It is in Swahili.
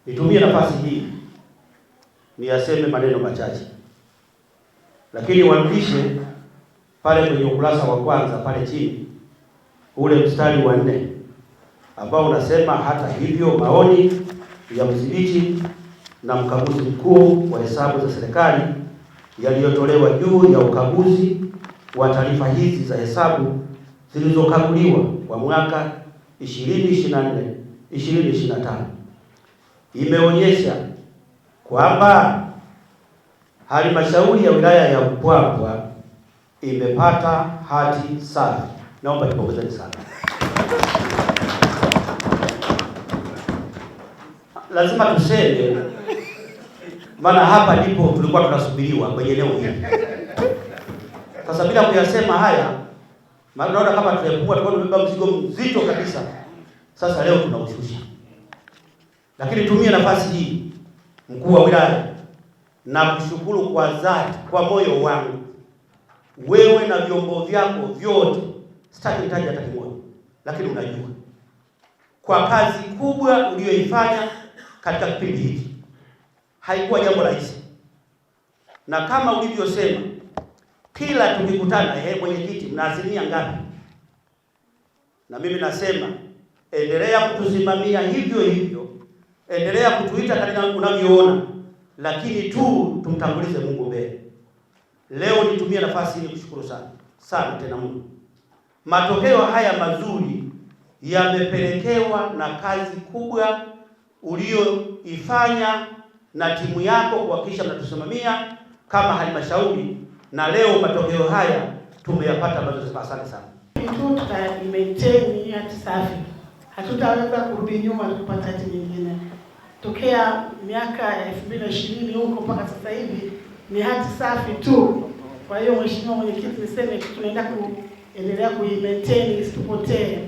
Nitumie nafasi hii niyaseme maneno machache, lakini warudishe pale kwenye ukurasa wa kwanza pale chini ule mstari wa 4 ambao unasema, hata hivyo maoni ya mdhibiti na mkaguzi mkuu wa hesabu za serikali yaliyotolewa juu ya ukaguzi wa taarifa hizi za hesabu zilizokaguliwa kwa mwaka 2024 2025 imeonyesha kwamba halmashauri ya wilaya ya Mpwapwa imepata hati safi. Naomba nipongezeni sana. Lazima tuseme, maana hapa ndipo tulikuwa tunasubiriwa kwenye eneo hili. Sasa bila kuyasema haya, maana naona kama tulikuwa tumebeba mzigo mzito kabisa. Sasa leo tunaushusha. Lakini tumie nafasi hii, mkuu wa wilaya, na kushukuru kwa dhati, kwa moyo wangu, wewe na vyombo vyako vyote, sitaki nitaje hata kimoja, lakini unajua kwa kazi kubwa uliyoifanya katika kipindi hiki. Haikuwa jambo rahisi, na kama ulivyosema, kila tukikutana, mwenyekiti, mna asilimia ngapi? Na mimi nasema endelea kutusimamia hivyo hivyo, endelea kutuita kadri unavyoona, lakini tu tumtangulize Mungu mbele. Leo nitumie nafasi hii kushukuru sana sana tena Mungu. Matokeo haya mazuri yamepelekewa na kazi kubwa uliyoifanya na timu yako kuhakikisha mnatusimamia kama halmashauri, na leo matokeo haya tumeyapata. Asante sana. Tu tuta maintain hati safi, hatutaweza kurudi nyuma kupata hati nyingine. Tokea miaka 2020 huko mpaka sasa hivi ni hati safi tu. Kwa hiyo Mheshimiwa Mwenyekiti, niseme tunaenda kuendelea kui-maintain isitupotee.